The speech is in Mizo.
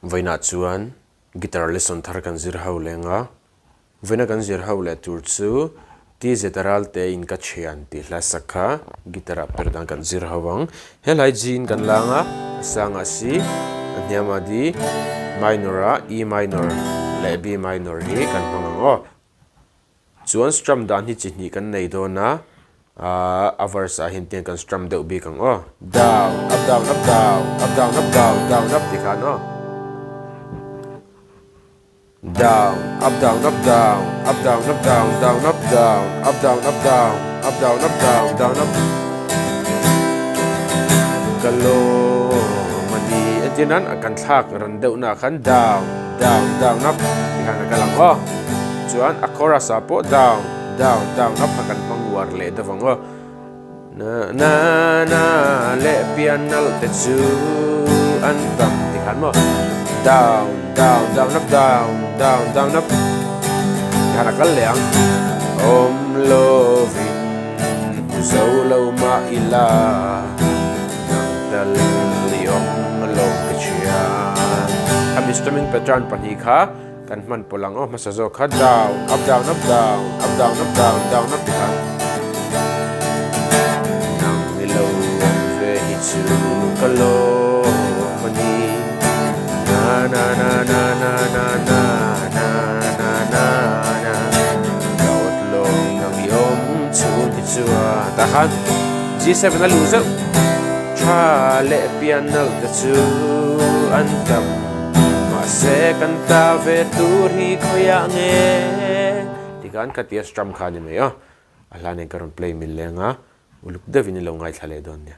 Vawiinah chuan guitar lesson thar kan zir ho leng a, vawiina kan zir ho leh tur chu TZ Ralte in ka thian tih hla sak kha guitar ah per dan kan zir ho ang. He hlai G in kan lang a, a sangah C, a hniamah D minor ah E minor leh B minor hi kan hmang ang aw. Chuan strum dan hi chi hnih kan nei dawn a, ahh a verse ah hian tiang kan strum deuh bik ang aw. Down, up down up down, up down up down, down up ti khan aw. Down, up down up down, up down up down, down up down, up down up down, up down up down, down up. Ka lawm a ni. Entir nan kan thlak ran deuh na khan down, down, down up ti khan a kal ang aw. Chuan a chorus ah pawh down, down, down up kha kan hmang uar leh deuh ang aw. Na na na leh pianal te chu an tam ti khan maw. Down, down, down up, down, down, down up ti khan a kal leh ang. Awm lovin hmu zo lo mah ila nang tal i awm lo ka thian. Khami strumming pattern pahnih kha Kan hman pawlh ang aw hmasa zawk kha down up down up down up down up down down up ti khan nang i lo awm ve hi chu ka lawm a ni na na na na na na na na na na na ka awt lawm nang i awm chhun hi chuan tah khan G7 a luh zeuh tha leh pianal te chu an tam. Mahse kan ta ve tur hi khawiah nge? Tikhan ka tia strum kha a ni mai a, a hla nen ka rawn play mil leng a, uluk deuhin i lo ngaithla leh dawn nia.